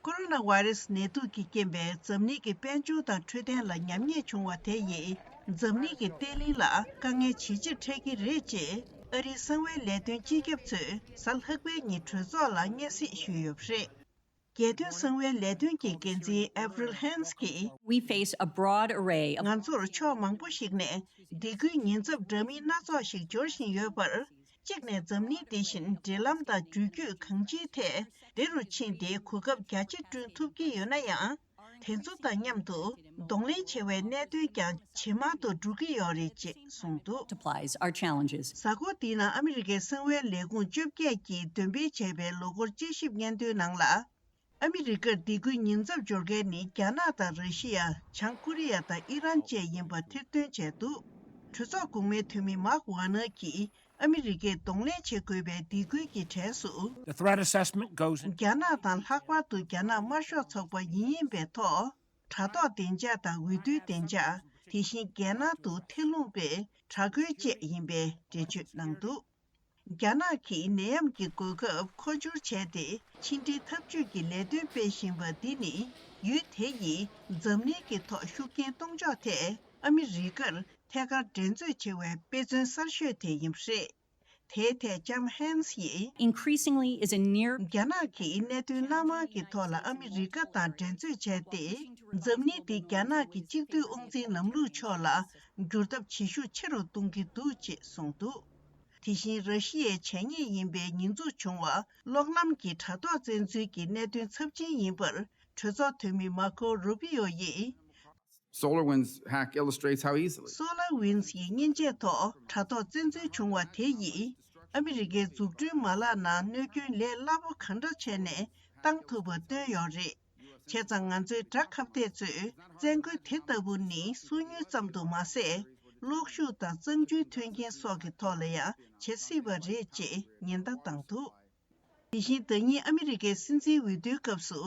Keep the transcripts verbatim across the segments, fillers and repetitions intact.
ཀོ་རོ་ན་བྷ་རེ་སི་ནད་དུག་གིས་རྐྱེན་པས་འཛམ་གླིང་གི་དཔལ་འབྱོར་དང་འཕྲོད་བསྟེན་ལ་ཉམས་ཉེས་བྱུང་བ་དེ་ཡིས་འཛམ་གླིང་གི་བརྟན་ལྷིང་ལ་དཀའ་ངལ་ཇེ་ཆེར་འཕྲད་ཀྱི་རེད་ཅེས་ཨ་རིའི་གསང་བའི་ལས་དོན་སྤྱི་ཁྱབ་ཚོས་གཟའ་ལྷག་པའི་ཉིན་གྲོས་ཚོགས་ལ་སྙན་སེང་ཞུས་ཡོད་པ་རེད། རྒྱལ་དོན་གསང་བའི་ལས་དོན་གྱི་འགན་འཛིན་Avril Haines་གྱིས། We face a broad array of ང་ཚོར་ཕྱོགས་མང་པོ་ཞིག་ནས་སྡིགས་སྐུལ་ཉེན་ཚབས་འདྲ་མིན་སྣ་ཚོགས་ཤིག་འབྱོར་བཞིན་ཡོད་པར། གཅིག་ནས་འཛམ་གླིང་འདི་བཞིན་འབྲེལ་ལམ་དང་འགྲུལ་སྐྱོད་གང་ཅིའི་ཐད་བདེ་རུ་ཕྱིན་ཏེ་གོ་སྐབས་རྒྱ་ཆེ་བསྐྲུན་ཐུབ་ཀྱི་ཡོད་ན་ཡང་། དེ་ཚོ་དང་མཉམ་དུ་གདོང་ལེན་བྱེད་པའི་གནད་དོན་ཀྱང་ཇེ་མང་དུ་འགྲོ་གི་ཡོད་རེད་ཅེས་གསུངས་འདུག། Multiplies our challenges. གཟའ་འཁོར་འདིའི་ནང་ཨ་མི་རི་ཀའི་གསང་བའི་ལས་ཁུངས་བཅོ་བརྒྱད་ཀྱིས་འདོན་སྤེལ་བྱས་པའི་ལོ་འཁོར་དཔྱད་ཞིབ་སྙན་ཐོའི་ནང་ལ། ཨ་མི་རི་ཀར་སྡིགས་སྐུལ་ཉེན་ཚབས་འབྱོར་མཁན་ནི་རྒྱ་ནག་དང་ར་ཤི་ཡ། བྱང་ཀོ་རི་ཡ་དང་ཨི་རན་བཅས་ཡིན་པ་ཐེར་འདོན་བྱས་འདུག། གྲོས་ཚོགས་གོང་མའི་འཐུས་མི་མཱག་ཝ་ནར་གྱིས་ཨ་མི་རི་ཀས་གདོང་ལེན་བྱེད་དགོས་པའི་སྡིགས་སྐུལ་གྱི་གྲས་སུ། The threat assessment goes in རྒྱ་ནག་དང་ལྷག་པར་དུ་རྒྱ་ནག་དམར་ཤོག་ཚོགས་པ་ཡིན་ཡིན་པའི་ཐོག་དྲ་ཐོག་བདེ་འཇགས་དང་འོས་བསྡུའི་བདེ་འཇགས། དེ་བཞིན་རྒྱལ་ནང་དུ་ཐེ་རླུང་པའི་དྲག་རྒོལ་བཅས་ཡིན་པའི་འགྲེལ་བརྗོད་གནང་འདུག། རྒྱ་ནག་གིས་ནད་ཡམས་ཀྱི་འགོས་ཁབ་མཁོ་སྦྱོར་བྱས་ཏེ། ཕྱི་འབྲེལ་འཐབ་ཇུས་ཀྱི་ལས་དོན་སྤེལ་བཞིན་པ་འདི་ནི། ཡུལ་དེ་ཡིས་འཛམ་གླིང་གི་ཐོག་ཤུགས་རྐྱེན་གཏོང་ཕྱོགས་ཐད་ཨ་མི་རི་ཀར་ཐད་ཀར་འགྲན་རྩོད་ཆེ་བའི་དཔེ་མཚོན་གསར་ཤོས་དེ་ཡིན་པ་རེད། དེའི་ཐད་ལྕམ་ཧན་སི་ཡིས། Increasingly is a near རྒྱ་ནག་གིས་གནད་དོན་སྣ་མང་གི་ཐོག་ལ་ཨ་མི་རི་ཀ་དང་འགྲན་རྩོད་བྱས་ཏེ། འཛམ་གླིང་འདི་རྒྱ་ནག་གི་གཅིག་སྡུད་དབང་འཛིན་ལམ་ལུགས་ཕྱོགས་ལ་འགྱུར་ཐབས་བྱེད་ཤུགས་ཆེ་རུ་གཏོང་གི་འདུག་ཅེས་གསུངས་འདུག། དེ་བཞིན་ར་ཤི་ཡའི་བྱས་ཉེས་ཡིན་པའི་ཉེས་འཛུགས་བྱུང་བ་གློག་ལམ་གྱི་དྲ་ཐོག་བཙན་འཛུལ་གྱི་གནད་དོན་ཚབས་ཆེན་ཡིན་པར་གྲོས་ཚོགས་འཐུས་མི་མར་ཀོ་རུ་པི་ཨོ་ཡིས། SolarWinds hack illustrates how easily. SolarWinds ཡི་མཉེན་ཆས་ཐོག་དྲ་ཐོག་བཙན་འཛུལ་བྱུང་བ་དེ་ཡིས་ཨ་མི་རི་ཀའི་འཛུགས་སྐྲུན་མ་ལག་ནང་གནོད་སྐྱོན་ལས་སླ་པོ་གང་འདྲ་བྱས་ནས་བཏང་ཐུབ་པ་སྟོན་ཡོད་རེད། བྱས་ཙང་ང་ཚོའི་དགྲ་ཁ་གཏད་ཚོས་བཙན་རྒོལ་དེ་ལྟ་བུ་ནི་སོ་ཉུལ་ཙམ་དུ་མ་ཟད། གློག་ཤུགས་དང་གཙང་ཆུའི་མཐུན་རྐྱེན་སོགས་ཀྱི་ཐོག་ལ་ཡང་བྱེད་སྲིད་པ་རེད་ཅེས་ཉེན་བརྡ་བཏང་འདུག། དེ་བཞིན་ཟླ་ཉིན་ཨ་མི་རི་ཀའི་སྲིད་འཛིན་འོས་བསྡུའི་སྐབས་སུ་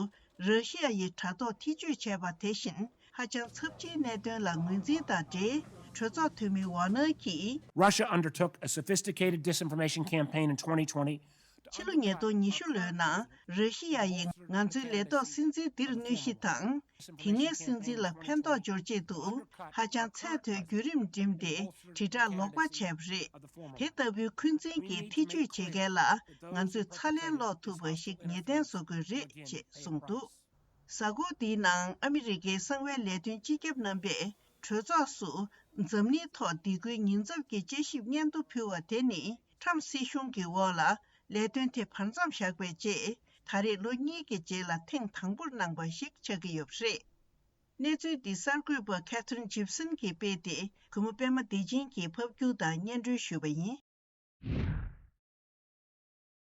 ར་ཤི་ཡ་ཡི་དྲ་ཐོག་ཐེ་བྱུས་བྱས་པ་དེ་བཞིན་ཧ་ཅང་ཚབས་ཆེའི་གནད་དོན་ལ་ངོས་འཛིན་དང་འབྲེལ་གྲོས་ཚོགས་འཐུས་མི་ཝ་ནར་གྱིས། Russia undertook a sophisticated disinformation campaign in twenty twenty. ཕྱི་ལོ་ཉིས་སྟོང་ཉི་ཤུ་ལོའི་ནང་ར་ཤི་ཡ་ཡིས་ང་ཚོའི་ལས་ཐོག་སྲིད་འཛིན་འདིར་གནོད་གཞི་དང་། དེ་སྔའི་སྲིད་འཛིན་ལ་ཕན་ཐོགས་འབྱོར་ཆེད་དུ་ཧ་ཅང་ཚད་མཐོའི་བརྒྱུད་རིམ་འགྲིམས་ཏེ་དྲིལ་བསྒྲགས་ལོག་པ་བྱས་པ་རེད། དེ་ལྟ་བུའི་འཁོན་འཛིན་གྱི་ཐེ་བྱུས་བྱེད་མཁན་ལ་ང་ཚོས་ཚ་ལན་སློག་ཐུབ་པ་ཞིག་ངེས་གཏན་བཟོ་དགོས་རེད་ཅེས་གསུངས་འདུག། གཟའ་འཁོར་འདིའི་ནང་ཨ་མི་རི་ཀའི་གསང་བའི་ལས་དོན་སྤྱི་ཁྱབ་རྣམ་པས་གྲོས་ཚོགས་སུ་འཛམ་གླིང་ཐོག་སྡིགས་སྐུལ་ཉེན་ཚབས་ཀྱི་དཔྱད་ཞིབ་སྙན་ཐོ་ཕུལ་བ་དེ་ནི་ཁྲམ་སྲིད་གཞུང་གི་འོག་ལ་ལས་དོན་དེ་བར་མཚམས་བཞག་པའི་རྗེས་ད་རེས་ལོ་གཉིས་ཀྱི་རྗེས་ལ་ཐེངས་དང་པོར་གནང་པ་ཞིག་ཆགས་ཀྱི་ཡོད་པ་རེད། གནས་ཚུལ་འདི་གསར་འགོད་པ་Catherine Gibson་གྱིས་སྤེལ་ཏེ་གུས་མོ་པད་མ་བདེ་ཆེན་གྱིས་ཕབ་སྒྱུར་དང་སྙན་སྒྲོན་ཞུས་པ་ཡིན།